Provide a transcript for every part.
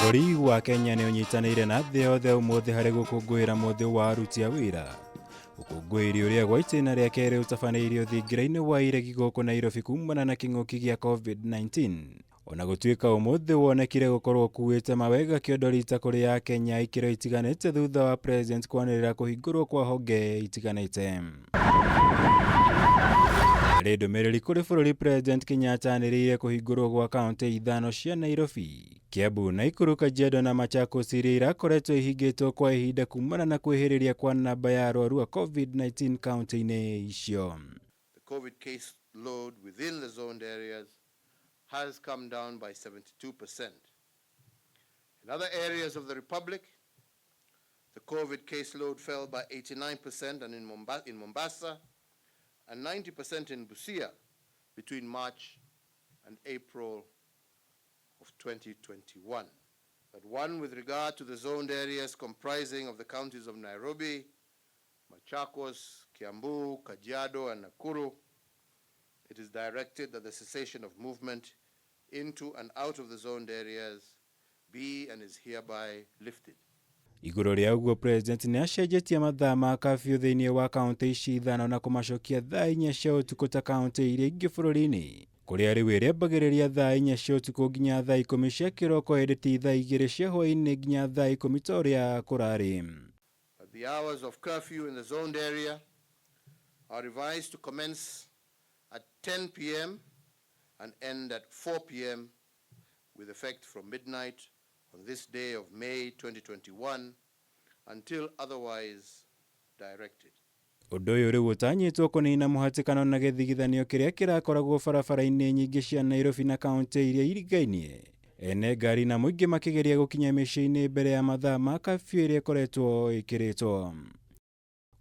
Bũrũri wa Kenya nĩ ũnyitanĩire na thĩ yothe ũmũthĩ harĩ gũkũngũĩra mũthĩ wa aruti a wĩra. Ũkũngũĩri ũrĩa gwa itĩna rĩa kerĩ ũtabanĩirio thingira-inĩ wa iregi gũkũ Nairobi kumana na kĩng'ũki gĩa COVID-19. Ona gũtuĩka ũmũthĩ wonekire gũkorwo ũkuĩte mawega kĩondo rita kũrĩ Akenya ikĩro itiganĩte thutha wa President kwanĩrĩra kũhingũrwo kwa honge itiganĩte. Harĩ ndũmĩrĩri kũrĩ bũrũri President Kenyatta anĩrĩire kũhingũrwo gwa kaunti ithano cia Nairobi, Kiambu, Naikuru, Kajiado na Machakos iria irakoretwo ihingĩtwo kwa ihinda kumana na kwĩhĩrĩria kwa namba ya arwaru a COVID-19 kaunti-inĩ icio. The COVID case load within the zoned areas has come down by 72%. In other areas of the Republic, the COVID caseload fell by 89% and in Mombasa and 90% in Busia between March and April of 2021. That one, with regard to the zoned areas comprising of the counties of Nairobi, Machakos, Kiambu, Kajiado, and Nakuru, it is directed that the cessation of movement into and out of the zoned areas be and is hereby lifted. Igũrũ rĩa ũguo, President nĩ acenjetie mathaa ma curfew thĩinĩ wa kaunti ici ithano na kũmacokia thaa 4 cia ũtukũ ta kaunti iria ingĩ bũrũri-inĩ, kũrĩa rĩu ĩrĩambagĩrĩria thaa 4 cia ũtukũ nginya thaa 10 cia kĩroko, ĩndĩ ti thaa 2 cia hwaĩ-inĩ nginya thaa 10 ta ũrĩa kũrarĩ. The hours of curfew in the zoned area are revised to commence at 10 p.m. and end at 4 p.m. with effect from midnight on this day of May 2021 until otherwise directed. Ũndũ ũyũ rĩu ũtanyĩtwo kũnina mũhatĩkano na gĩthigithanio kĩrĩa kĩrakoragwo barabara-inĩ nyingĩ cia Nairobi na kaunti iria irigainie, ene ngari na mũingĩ makĩgeria gũkinya mĩciĩ-inĩ mbere ya mathaa ma curfew ĩrĩa ĩkoretwo ĩkĩrĩtwo.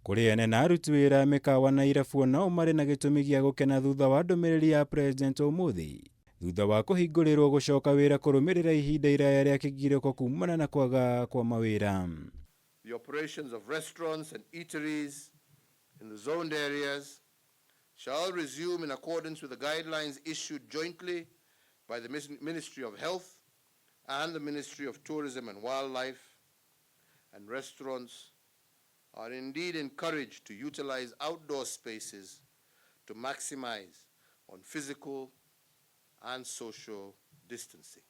Kũrĩ ene na aruti wĩra a mĩkawa na irabu, nao marĩ na gĩtũmi gĩa gũkena thutha wa ndũmĩrĩri ya President ũmũthĩ, thutha wa kũhingũrĩrwo gũcoka wĩra kũrũmĩrĩra ihinda iraya rĩa kĩgirĩko kumana na kwaga kwa mawĩra. The operations of restaurants and eateries in the zoned areas shall resume in accordance with the guidelines issued jointly by the Ministry of Health and the Ministry of Tourism and Wildlife, and restaurants are indeed encouraged to utilize outdoor spaces to maximize on physical and social distancing.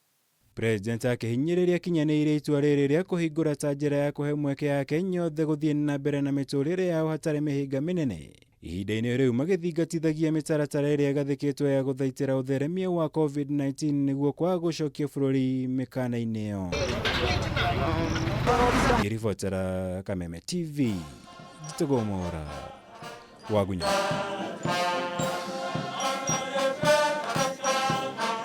President akĩhinyĩrĩria kinyanĩirie itua rĩrĩ rĩa kũhingũra ta njĩra ya kũhe mweke Akenya othe gũthiĩ na mbere na mĩtũrĩre yao hatarĩ mĩhĩnga mĩnene, ihinda-inĩ rĩu magĩthingatithagia mĩtaratara ĩrĩa ĩgathĩkĩtwo ya gũthaitĩra ũtheremia wa COVID-19 nĩguo kwaga gũcokia bũrũri mĩkana-inĩ ĩyo. Ngĩribotera Kameme TV, njĩtagwo Mwaũra Wagunya.